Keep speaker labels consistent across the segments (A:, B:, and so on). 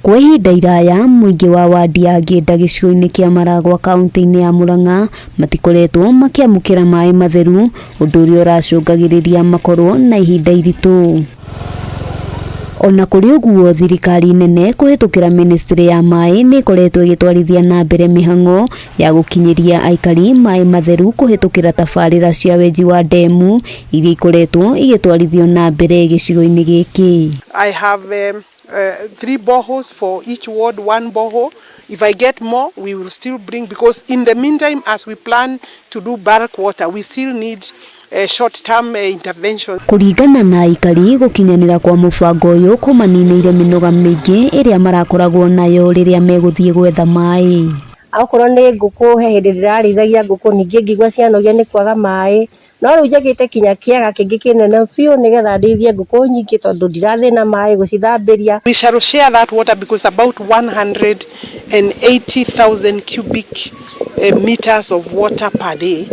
A: Kwa ihinda iraya mũingĩ wa wadi ya Ngĩnda gĩcigo-inĩ kĩa Maragwa kaunti-inĩ ya Murang'a matikoretwo makĩamũkĩra maĩ matheru, ũndũ ũrĩa ũracũngagĩrĩria makorwo na ihinda iritũ. Ona kũrĩ ũguo, thirikari nene kũhĩtũkĩra ministry ya maĩ nĩ ĩkoretwo ĩgĩtwarithia na mbere mĩhang'o ya gũkinyĩria aikari maĩ matheru kũhĩtũkĩra tabarĩra cia wenji wa ndemu iria ikoretwo igĩtwarithio na mbere gĩcigo-inĩ gĩkĩ.
B: I have three boreholes for each ward, one borehole. If I get more, we will still bring, because in the meantime, as we plan to do bulk water, we still need short-term intervention.
A: Kũringana na aikari, gũkinyanĩra kwa mũbango ũyũ kũmaninĩire mĩnoga mĩingĩ ĩrĩa marakoragwo nayo rĩrĩa megũthiĩ gwetha maĩ.
C: Okorwo nĩ ngũkũ, he hĩndĩ ndĩrarĩithagia ngũkũ, ningĩ ngĩigua cianogia nĩ kwaga maĩ, no rĩu njakĩte kinya kĩaga kĩngĩ kĩnene biũ nĩgetha ndĩithie ngũkũ nyingĩ tondũ ndirathĩna maĩ gũcithambĩria.
B: We shall share that water because about 180,000 cubic meters of water per day.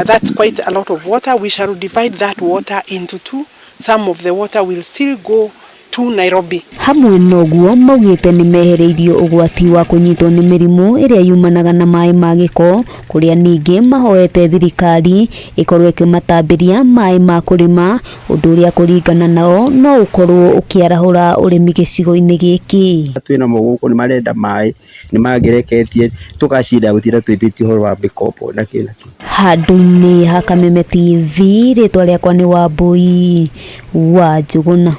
B: That's quite a lot of water. We shall divide that water into two. Some of the water will still go to Nairobi.
A: Hamwe na ũguo, maugĩte nĩ mehereirio ũgwati wa kũnyitwo nĩ mĩrimũ ĩrĩa yumanaga na maĩ ma gĩko, kũrĩa ningĩ mahoete thirikari ĩkorwo ĩkĩmatambĩria maĩ ma kũrĩma, ũndũ ũrĩa kũringana nao no ũkorwo ũkĩarahũra ũrĩmi gĩcigo-inĩ gĩkĩ.
D: Twĩna mo gũkũ nĩ marenda maĩ, nĩ mangĩreketie tũgacinda gũtinda twĩtĩtie ũhoro wa mĩkombo na kĩ na kĩ.
A: Handũ-inĩ ha Kameme TV, rĩtwa rĩakwa nĩ Wambui wa Njũgũna.